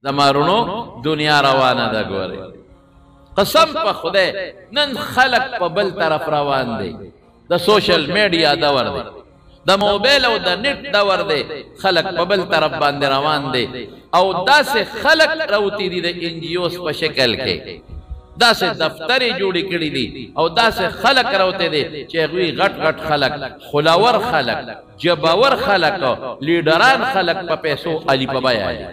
زما وروڼو دنیا روانه ده. ګورئ قسم په خدای نن خلک په بل طرف روان دي. د سوشل میډیا دور دی، د موبایل او د نت دور دی، خلک په بل طرف باندې روان دي. او داسې خلک راوتي دي د این جی اوز په شکل کې، داسې دفترې جوړې کړي دي، او داسې خلک راوتي دي چې هغوی غټ غټ خلک، خلاور خلک، جباور خلک، لیډران خلک په پیسو علی په بیه علي.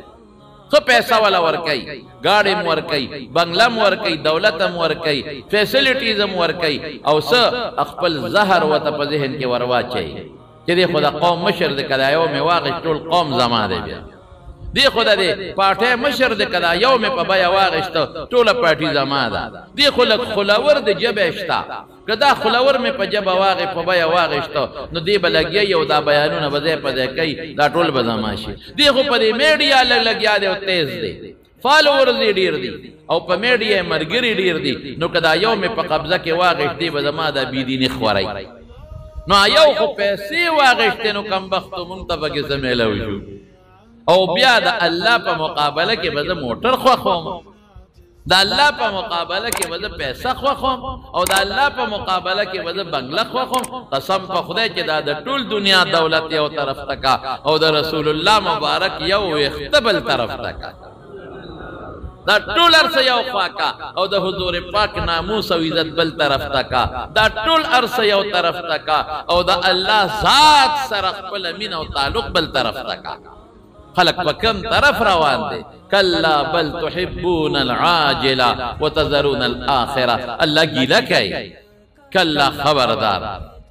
ښه پیسه والا ورکوي، ګاډی هم ورکوي، بنګله هم ورکوي، دولت هم ورکوي، فیسلټیز هم ورکوي، او څه خپل زهر ورته په ذهن کې ورواچوي چې دی خو د قوم مشر دی، که دا یو مې واخیست ټول قوم زما دی، بیا دی خو د دې پارټۍ مشر دی، که دا یو مې په بیه واخیسته ټوله پارټي زما ده، دی خو لږ خولور د ژبې شته، که دا خولور مې په ژبه واغې په بیه واخیسته نو دی به لګیا یو دا بیانونه به ځای په ځای کوي، دا ټول به زما شي. دی خو په دې میډیا لږ لګیا دی او تیز دی، فالوورز یې ډېر دي او په میډیا یې ملګري ډېر دي، نو که دا یو مې په قبضه کې واخیست دی به زما دا بېدیني خورئ. نو یو خو پیسې واخیستې نو کمبختو مونږ ته پکې څه میلاو شو. او بیا د الله په مقابله کې به زه موټر خوښوم، د الله په مقابله کې به زه پیسه خوښوم، او د الله په مقابله کې به زه بنګله خوښوم. قسم په خدای چې دا د ټول دنیا دولت یو طرف ته کا او د رسول الله مبارک یو ویښته بل طرف ته کا، دا ټول ارسه یو خوا کا او د حضور پاک ناموس او عزت بل طرف ته کا، دا ټول ارسه یو طرف ته کا او د الله ذات سره خپل مینه او تعلق بل طرف ته کا. خلق په کم طرف روان دي؟ کلا بل تحبون العاجله وتذرون الاخره. الله ګیله کوي، کلا خبردار،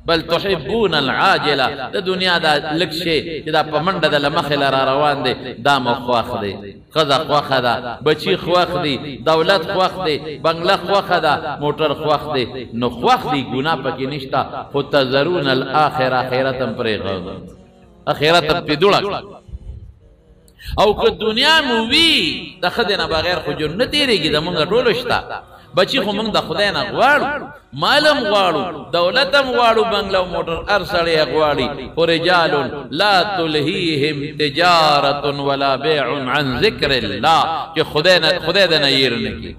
بل تحبون العاجله. د دنیا دا لږ شی چې دا په منډه د مخې له را روان دی، دا مو خوښ دی، ښځه خوښه ده، بچي خوښ دي، دولت خوښ دی، بنګله خوښه ده، موټر خوښ دی، نو خوښ دی، ګناه پکې نشته، خو تذرون الاخره، اخرت هم پرېښود، اخرت هم پرې دوړه کړه. او که دنیا مو وي د ښځې نه بغیر خو ژوند نه تېرېږي، د مونږ ټولو شته بچي، خو مونږ د خدای نه غواړو، مال هم غواړو، دولت هم غواړو، بنګله او موټر هر سړی غواړي، خو رجال لا تلهیهم تجارة ولا بیع عن ذکر الله، چې خدای د نه هېر نه کړي.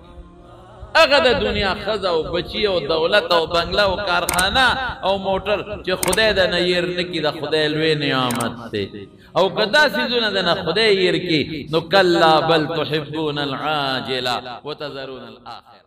هغه د دنیا ښځه او بچي او دولت او بنګله او کارخانه او موټر چې خدای د نه هېر نه کړي، د خدای لوی نعمت دی. او که دا څیزونه د نه خدای هېر کړي نو کلا بل تحبون العاجله وتذرون الاخره.